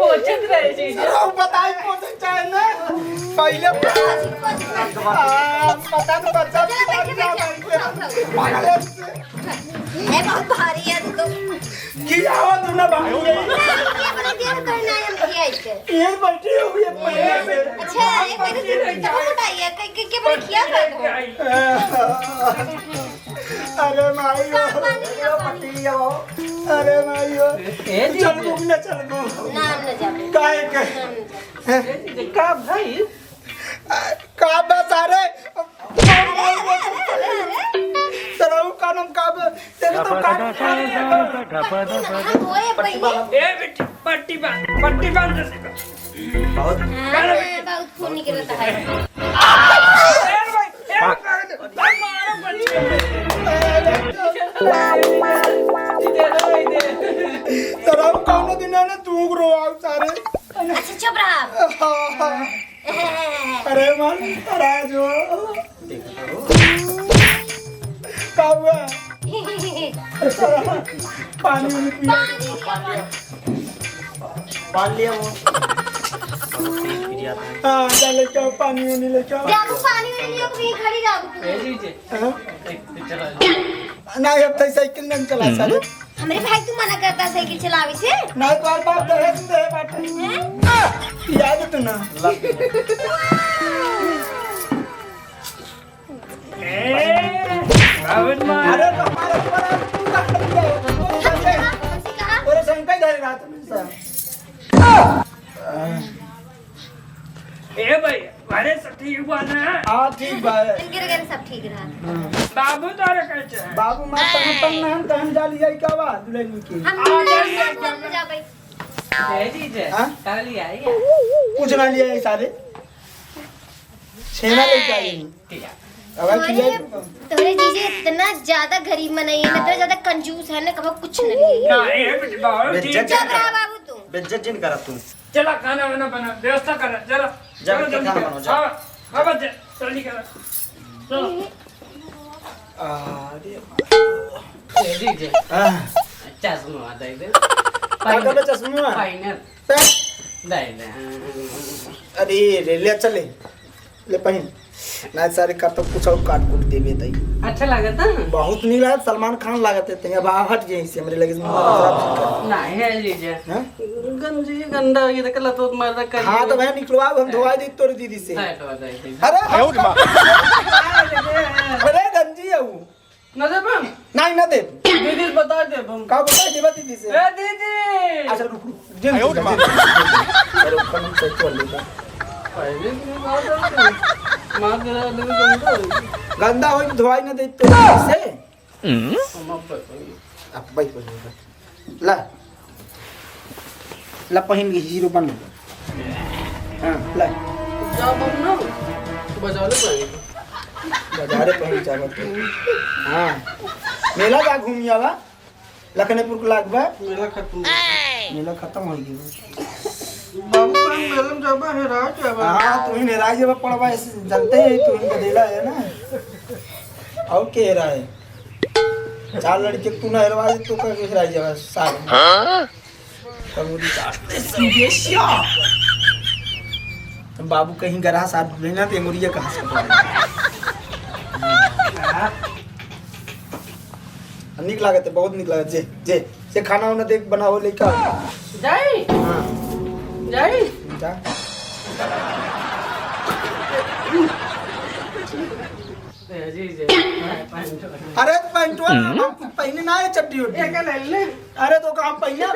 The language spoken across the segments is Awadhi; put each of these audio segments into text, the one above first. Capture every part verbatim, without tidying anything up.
पोछत रहे जी। सरऊ बताई पोछे चाहे ना। पहिले आ, पता न बच्चा भी मर जा भाई। पागल है। ए, बहुत भारी है तू तो। की आवा तू ना भाई। ना, ये अपने देह करना है हम किया इसे। ये बैठी हुई है पहले से। अच्छा, एक मिनट, तुम बताइए, के, के, के बने किया था तो? अरे माई हो, का पानी, का पानी? पति हो। अरे माई हो। ए, जी, चलबू जी। कि ना चलबू? ना, हम ना जाबे। काहे के? हम ना जाबे। ए, जी, जी, का भाई? आ, का बा सारे? अरे, अरे, अरे, अरे, अरे। सरऊ का नाम का बा? तेरे तो का हाँ, होए पहले। ए बेटी, पट्टी बांध, पट्टी बांध दे इसका। बहुत हाँ, बहुत खून निकलता है। ए भाई, ए भाई, मारो बच्चे। सरऊ कौनो दिन है ना, तू रो आओ सारे। अच्छा, चुप रहा। अरे मन, अरे जो। का हुआ? पानी उनी पिया। पानी लिया वो। पानी लिया वो। हाँ, जा लेके आओ, पानी उनी लेके आओ। जा तू पानी उनी लिया, कहीं खड़ी रहो तू। ए, जी, जी। हाँ? एक, एक चला ले। ना, अब तो साइकिल नहीं चला सारे। हमरे भाई तू मना करता साइकिल चलावे से? नहीं, तोर बाप दहेज दे बाटे। हैं? पिया दे तू ना। ए, अरे तो हमारे ऊपर आ, तू का कर दिया? हमसे कहा? तोरे संग कई धरे रात में सा। ए भाई, अरे सब ठीक बा ना? हाँ, ठीक बा। इनके रगन सब ठीक रहा। बाबू तोरे कैसे है? बाबू मार तहन तंग ना हम तहन जा लिया का बा दुल्हन के। हम आ, जा, जा, जा, जा। जा भाई। ए जीजे, हाँ? का लिया है? कुछ ना लिया है सारे। छेना लेके आए हैं। ठीक है। अब तोरे, खिलाए। तोरे जीजे इतना ज्यादा गरीब मनई है ना, इतना ज्यादा कंजूस है ना, कबो कुछ न लिए। ना, ए बेटी, बाबू, ठीक बेइज्जत है। चुप रहा बाबू तू। बेइज्जत जिन करा तू। चला, खाना वाना बना, व्यवस्था कर, चला। जा, चलो, बेटी, जल्दी खाना कर। बनाओ, जा। हाँ, हाँ, बस जा, जल्दी कर। चलो। अरे बाप रे। ए जीजे। हाँ। चश्मा दे दे। का करबे चश्मा? पाइनर। पे? दे दे, हाँ। अरे रे, ले चले। ले पहिन। ना सारे का तो कुछ और काट कूट देबे तई। अच्छा लागत है? बहुत नीक लागत, सलमान खान लागत है। तई अब आ हट जाए इसे, हमरे लगे से मुंह खराब से कर। ना, है जीजे। हाँ? गंजी गंदा ये देख ला तो मर्दा कर। हाँ, तो भाई निकलवा, हम धोवाई दी तोरी दीदी से। है, धोवा दे, दे। अरे, आयो रे माँ। अरे गंजी है वो। ना देब हम? नहीं, ना देब। दीदी से बता देब हम। का बता देबा दीदी से? ए दीदी। अच्छा, रुक, रुक। जिन आयो रे माँ। अरे, कम से चल लेता। पहले भी बात है। मार दे रहा है, लेकिन गंदा हो। गंदा होई, धोवाई ना दे तो से। हम अब बैठ गए। अब बैठ गए। ला। ला पहिन के हीरो बन। हाँ, ला। जा बम ना, बाजारे पहिन। बाजारे पहिन चाहत है। हाँ। मेला जा घूम आवा। लखनपुर के लाग बा। मेला खत्म। मेला खत्म हो गया। बाबू का मेला में जाबा, हेरा जाबा। हाँ, तू ही हेरा जाबा, पड़वा ऐसे जानते हैं, तू ही गदेला है ना। और के हेरा है? चार लड़के तू ना हेरवा दे, तो का हेरा जावा सार। हाँ? अंगुरी काट दे सब। बाबू कहीं गरहा साथ ले ना, ते अंगुरिया कहाँ से पकड़े? हाँ। नीक लागत है, बहुत नीक लागत है। जे, जे, जे खाना वाना देख बनाओ लेकर। जाई? हाँ। जाई? जा। ए, जी, जी। पैंट। अरे, पैंटवा हम पहने ना है, चड्डी उड्डी। एक ले ले। अरे, तो का हम पहने?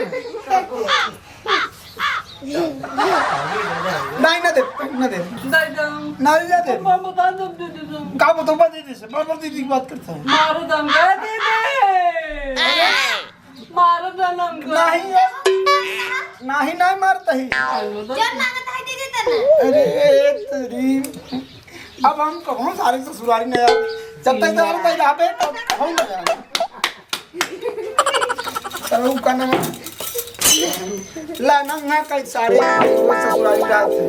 नहीं, ना दे, ना दे। दे दो। ना, ना दे। मैं बता दो, दे दे दो। का बता, बता दे दे से, बार-बार दीदी की बात करता है। मारो दम, दे दे दे। मारो दम हमको। नहीं, ये, नहीं, नहीं मारता ही। चलो, दो। जब मांगता है, दे देता ना। अरे, तेरी। अब हम कहूँ सारे ससुरारी नहीं आए। जब तक तो हम तक यहाँ पे, तब कहूँ ना यार। सरऊ का नाम। ला ना, ना, कई सारे वो ससुरारी रात है।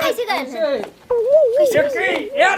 कैसे गए हैं? कैसे, कैसे? एक, एक,